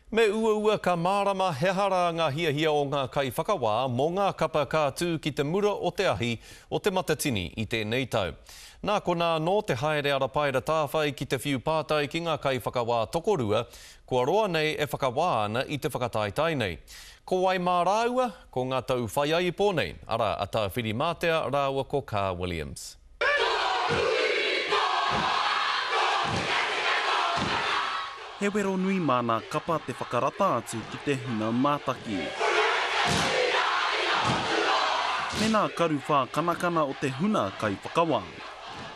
Me uaua ka mārama he aha rā ngā hiahia o ngā kaiwhakawā mō ngā kapa ka tū ki te mura o te ahi o Te Matatini i tēnei tau. Nā konā anō te haere a Rapaera Tāwhai ki te whiu pātai ki ngā kaiwhakawā tokorua kua roa nei e whakawā ana i te whakataetae nei. Ko wai mā rāua? Ko ngā tau whaiaipo nei, arā, a Tāwhirimātea rāua ko Kaa Williams. He wero nui mā nā kapa te whakarata atu ki te huna mātaki. Me nā karu whākanakana o te huna kaiwhakawā.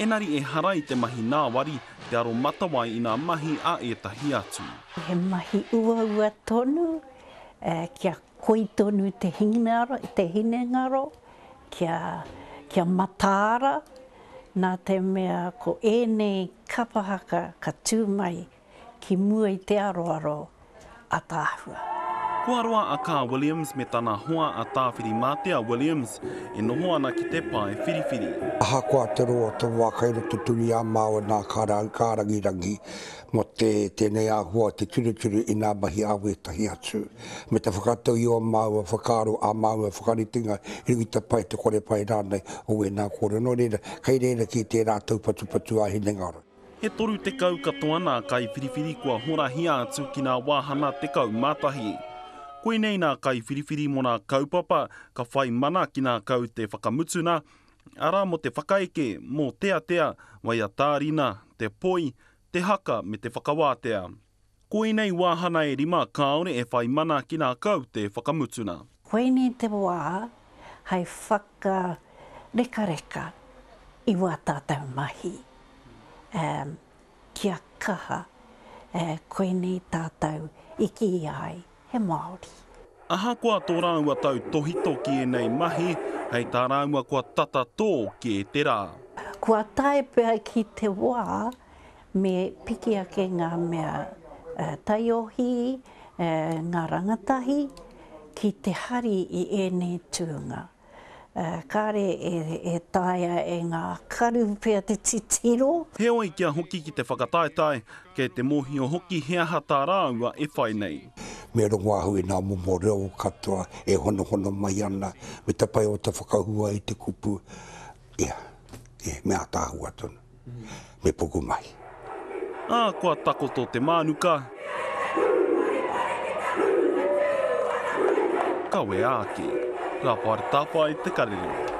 Enari ehara i te mahi nāwari te aro matawai i nā mahi a ētahi atu. He mahi uaua tonu kia koi tonu te hinengaro Kia, kia mataara, nā te mea ko ēnei kapa haka ka tū mai ki mua i te aroaro ataahua. Kua roa a Kaa Williams me tana hoa a Tāwhirimātea Williams e noho ana ki te pae whiriwhiri. Ahakoa te roa o te wā kei roto tonu i a māua nā kārangirangi mō te tēnei āhua o te turuturu i nā mahi a wētahi atu, me te whakatau i ō māua whakaaro, ā māua whakaritenga i runga i te pai, te kore pai rānei o wēnā kōrero. Nō reira, kei reira kē tērā taupatupatu ā-hinengaro. He 30 katoa nā kaiwhiriwhiri kua horahia atu ki nā wāhana 11. Koinei nā kaiwhiriwhiri mō nā kaupapa ka whai mana ki nā kaute whakamutuna, arā mō te whakaeke, mōteatea, waiatārina, te poi, te haka me te whakawātea. Koinei wāhana e rima kāore e whai mana ki nā kaute whakamutuna. Koinei te wā hei whakarekareka i wā tātou mahi, kia kaha, koinei tātou i kīia ai he Māori. Ahakoa tō rāua tautōhito ki ēnei mahi, hei tā rāua kua tata tō kē te rā. Kua tae pea ki te wā me piki ake ngā mea taiohi, ngā rangatahi ki te hari i ēnei tūnga. Kāre e taea e ngā karu pea te titiro. Heoi, kia hoki ki te whakataetae, kei te mōhio hoki he aha tā rāua e whai nei. Me rongo ahau i ngā momo reo katoa e honohono mai ana, me te pai o te whakahua i te kupu, ia, me ātaahua tonu. Me puku mai. Ā, kua takoto te mānuka. Kawea ake. Rāwhara Tāwhai Te Karere.